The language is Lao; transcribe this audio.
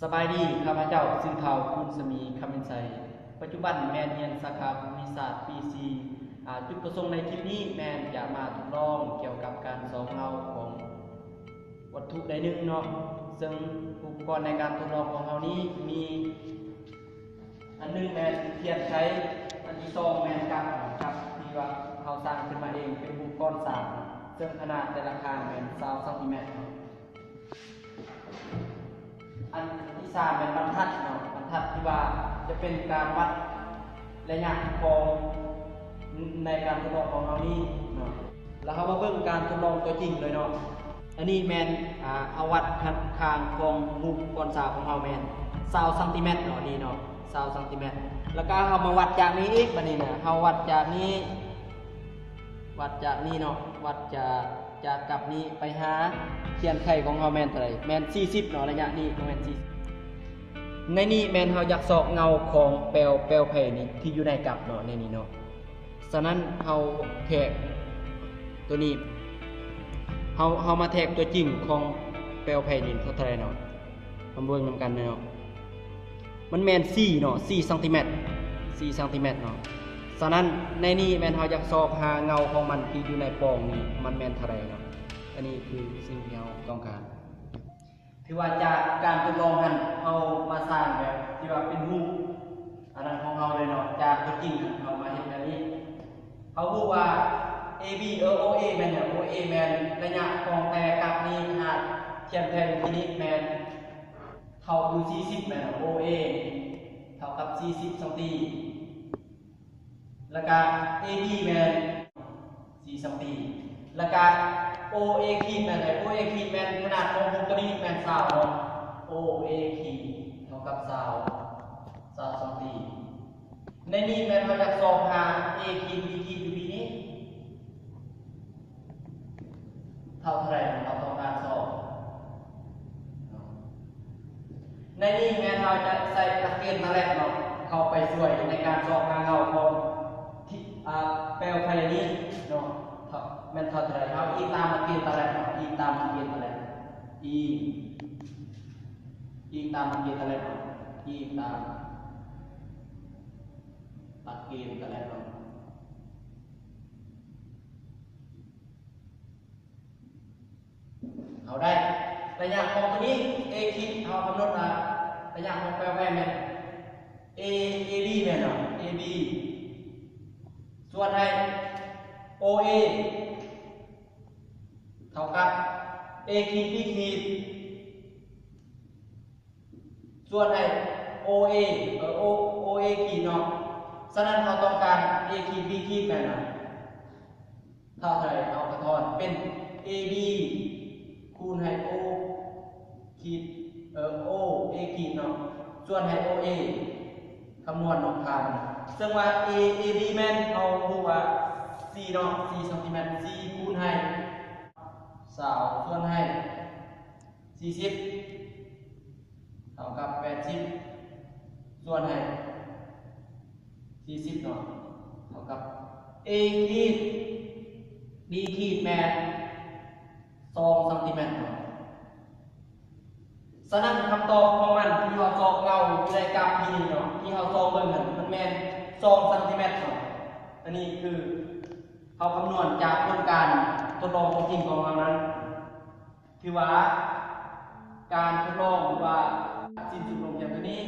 ສະບາຍດີ, ຂ້າພະເຈົ້າຊື່ທ້າວ ຄູນສະໝີ ຄຳເປັນໄຊ, ປັດຈຸບັນແມ່ນຮຽນສາຂາພູມມິສາດປີສີ່. ອາ, ຈຸດປະສົງໃນຄລິບນີ້ແມ່ນຈະມາທົດລອງກ່ຽວກັບການຊອກເງົາຂອງວັດຖຸໃດໜຶ່ງເນາະ, ເຊິ່ງອຸປະກອນໃນການທົດລອງຂອງເຮົານີ້ມີ ອັນໜຶ່ງແມ່ນທຽນໄຂ, ອັນທີສອງແມ່ນກັບ, ກັບທີ່ວ່າເຮົາສ້າງຂຶ້ນມາເອງເປັນຮູບກ້ອນສາມ, ເຊິ່ງຂະໜາດແຕ່ລະຂ້າງແມ່ນຊາວຊັງຕີແມັດ. ອັນທີສາມແມ່ນບັນທັດເນາະ, ບັນທັດທີ່ວ່າຈະເປັນການວັດໄລຍະຂອງ ໃນການທົດລອງຂອງເຮົານີ້ເນາະ. ແລ້ວເຮົາມາເບິ່ງການທົດລອງຕົວຈິງເລີຍເນາະ. ອັນນີ້ແມ່ນ, ອາ, ເຮົາວັດຂະໜາດຂອງຮູບກ້ອນສາມຂອງເຮົາແມ່ນຊາວຊັງຕີແມັດເນາະ, ນີ້ເນາະ, ຊາວຊັງຕີແມັດ. ແລ້ວກະເຮົາມາວັດຈາກນີ້ອີກ, ບັດນີ້ນະ, ເຮົາວັດຈາກນີ້, ວັດຈາກນີ້ເນາະ, ວັດຈາກ, ຈາກກັບນີ້ໄປຫາທຽນໄຂຂອງເຮົາແມ່ນເທົ່າໃດ? ແມ່ນສີ່ສິບເນາະ, ໄລຍະນີ້ຕ້ອງແມ່ນສີ່ສິບ. ໃນນີ້ແມ່ນເຮົາຢາກຊອກເງົາຂອງແປວ, ແປວໄພນີ້ທີ່ຢູ່ໃນກັບເນາະ, ໃນນີ້ເນາະ. ສະນັ້ນເຮົາແທກຕົວນີ້, ເຮົາ, ເຮົາມາແທກຕົວຈິງຂອງແປວໄພນີ້ເທົ່າໃດເນາະ, ມາເບິ່ງນຳກັນເນາະ. ມັນແມ່ນສີ່ເນາະ, ສີ່ຊັງຕີແມັດ, ສີ່ຊັງຕີແມັດເນາະ. ສະນັ້ນໃນນີ້ແມ່ນເຮົາຢາກຊອກຫາເງົາຂອງມັນທີ່ຢູ່ໃນປ່ອງນີ້, ມັນແມ່ນເທົ່າໃດເນາະ. ອັນນີ້ຄືສິ່ງທີ່ເຮົາຕ້ອງການ. ຖືວ່າຈາກການທົດລອງຫັ້ນ ເຮົາມາສ້າງແບບທີ່ວ່າເປັນຮູບອັນນັ້ນຂອງເຮົາເລີຍເນາະ, ຈາກຕົວຈິງຫັ້ນເຮົາມາເຮັດແບບນີ້. ເຮົາຮູ້ວ່າ ເອ ບີ ເອີ ໂອ ເອ ແມ່ນຫຍັງ? ໂອ ເອ ແມ່ນໄລຍະຂອງແຕ່ກັບນີ້ຫາທຽນໄພທີ່ນີ້ແມ່ນເທົ່າຢູ່ສີ່ສິບແມ່ນບໍ່? ໂອ ເອ ເທົ່າກັບສີ່ສິບຊັງຕີ. ແລ້ວກະ ເອ ບີ ແມ່ນສີ່ຊັງຕີ, ແລ້ວກະ ໂອ ເອ ຂີດແມ່ນໃດ? ໂອ ເອ ຂີດແມ່ນຂະໜາດຂອງວົງຕົວນີ້ແມ່ນຊາວເນາະ, ໂອ ເອ ຂີດເທົ່າກັບຊາວ, ຊາວຊັງຕີ. ໃນນີ້ແມ່ນເຮົາຢາກຊອກຫາ ເອ ຂີດ ບີ ຂີດຢູ່ພີ້ນີ້. ເທົ່າເທົ່າໃດເຮົາຕ້ອງການຊອກ. ໃນນີ້ແມ່ນເຮົາຈະໃສ່ຫຼັກເກນຕາແລັບເນາະ ເຂົ້າໄປຊ່ວຍໃນການຊອກຫາເງົາຂອງທີ່ ອາ ແປວໄພນີ້ເນາະ. ເທົ່າ ແມ່ນເທົ່າເທົ່າໃດ ເຮົາອີງຕາມຫຼັກເກນຕາແລັບເນາະ, ອີງຕາມຫຼັກເກນຕາແລັບ, ອີງ ອີງຕາມຫຼັກເກນຕາແລັບເນາະ, ອີງຕາມຫຼັກເກນຕາແລັບເນາະ. ເຮົາໄດ້ໄລຍະຂອງຕົວນີ້ ເອ ຂີດ ເຮົາກຳນົດວ່າໄລຍະຂອງແປວໄພແມ່ນ ເອ ເອ ບີ ແມ່ນເນາະ, ເອ ບີ ສ່ວນໃຫ້ ໂອ ເອ ເທົ່າກັບ ເອ ຂີດ ບີ ຂີດ ສ່ວນໃຫ້ ໂອ ເອ ເອີ ໂອ ໂອ ເອ ຂີດເນາະ. ສະນັ້ນເຮົາຕ້ອງການ ເອ ຂີດ ບີ ຂີດແມ່ນນະ ເທົ່າໃດ ເຮົາກະຖອນເປັນ ເອ ບີ ຄູນໃຫ້ ໂອ ຂີດ ເອີ ໂອ ເອ ຂີດເນາະ ສ່ວນໃຫ້ ໂອ ເອ ຄຳນວນອອກມາ. ເຊິ່ງວ່າ ເອ ເອ ບີ ແມ່ນ ເຮົາຮູ້ວ່າສີ່ເນາະ, ສີ່ຊັງຕີແມັດ, ສີ່ຄູນໃຫ້ຊາວ ສ່ວນໃຫ້ ສີ່ສິບ ເທົ່າກັບແປດສິບ ສ່ວນໃຫ້ສີ່ສິບເນາະ ເທົ່າກັບ ເອ ຂີດ ບີ ຂີດ ແມ່ນສອງຊັງຕີແມັດເນາະ. ສະນັ້ນຄຳຕອບຂອງມັນທີ່ເຮົາຊອກເງົາຢູ່ໃນກາບພີນີ້ເນາະ ທີ່ເຮົາຊອກເບິ່ງຫັ້ນ ມັນແມ່ນສອງຊັງຕີແມັດເນາະ. ອັນນີ້ຄືເຮົາຄຳນວນຈາກຜົນການທົດລອງຕົວຈິງຂອງເຮົານັ້ນ. ຖືວ່າການທົດລອງ ຫຼືວ່າສິ້ນສຸດລົງພຽງເທົ່ານີ້.